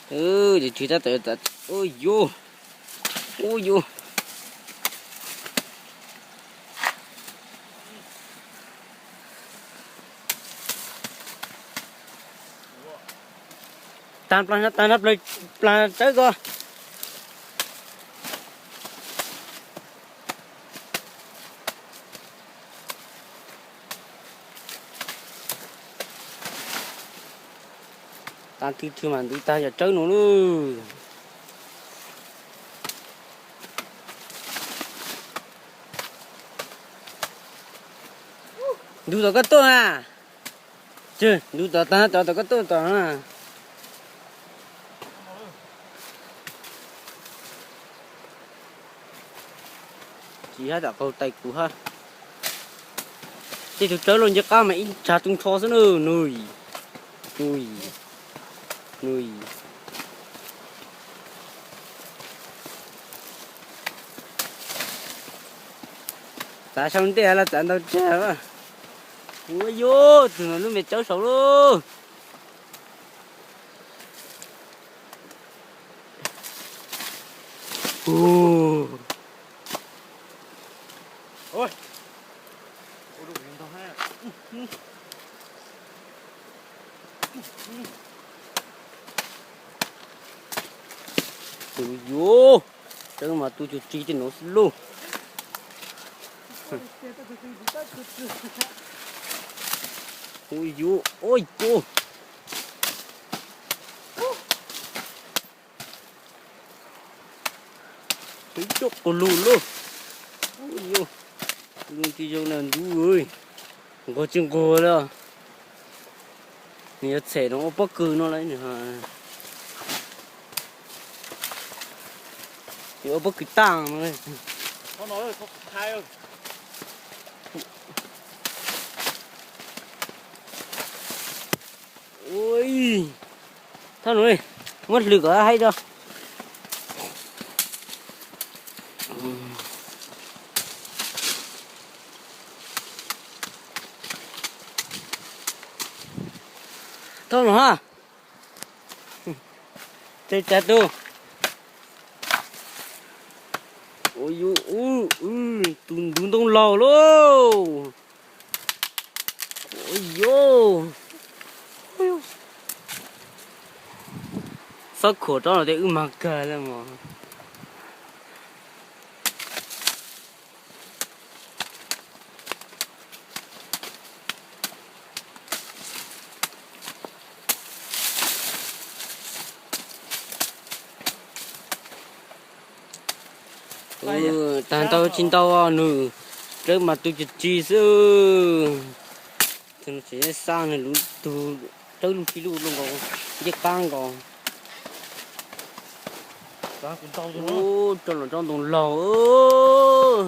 Ces tsis tab tom, ua yuv, ua yuv. Tag plaws, tag plaws, plaws tsawb ko. Tag twg twg mas ntub tag yog tsawb no lauj. Ntub tom koj tuaj na. Ntub tom tag, tom koj tuaj tom na. Tsis hab tom qaug tais kuv hab. Tej tug tsawb lauj, ncej qab mas ib ntsag tu nrho xwb na. Nui, nui, nui. Txav sau ntej los txav ntau tsag. Ua yuv, tus no lub me tsawb saud lauj. Ua yuv, tsawb mas tu cuag tsi tej no xwb lauj. Ua yuv, ua yuv. Ib co quas lug lauj. Ua yuv, zoo tsis zoo na ntub, nquag tsis nquag li. Nws yuav tshem no ua pob kws no lawm. Yuav ua pob kws tag no. Ui, thauj no, muab hlwm kom haib tso. Thauj no ha. Tej tsav tug. Ua yuv, tus ntub ntoo laug lauj. Ua yuv, xob khuam tsob no tej wb mag kawg li mog. Tag ntau tsis ntau nws, tsawb mas tu cuag tsi xwb. Tseem xa nws lub tug tsawb lug tsi lug nkaus, ncej qab nkaus. Tsob no tsob ntoo laug.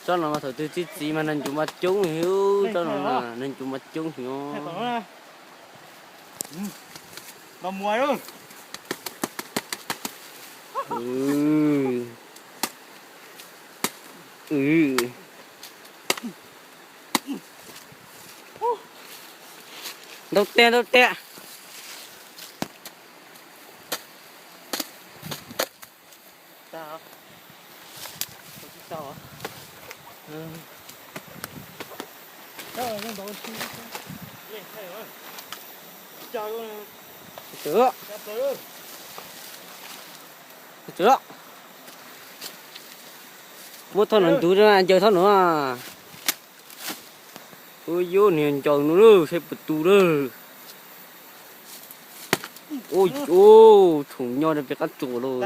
Tsob no mas thaum twg txi txiv mas neeg ncuav mas coob heev, tsob no neeg ncuav mas coob heev. Ntau tiag, ntau tiag. Muab thauj no ntub, ncaws thauj no. Ua yuv, nws ncaws no lawm, saib puas tu lawm. Ua yuv, tshoom nyo rau pem qab tsuas lawm.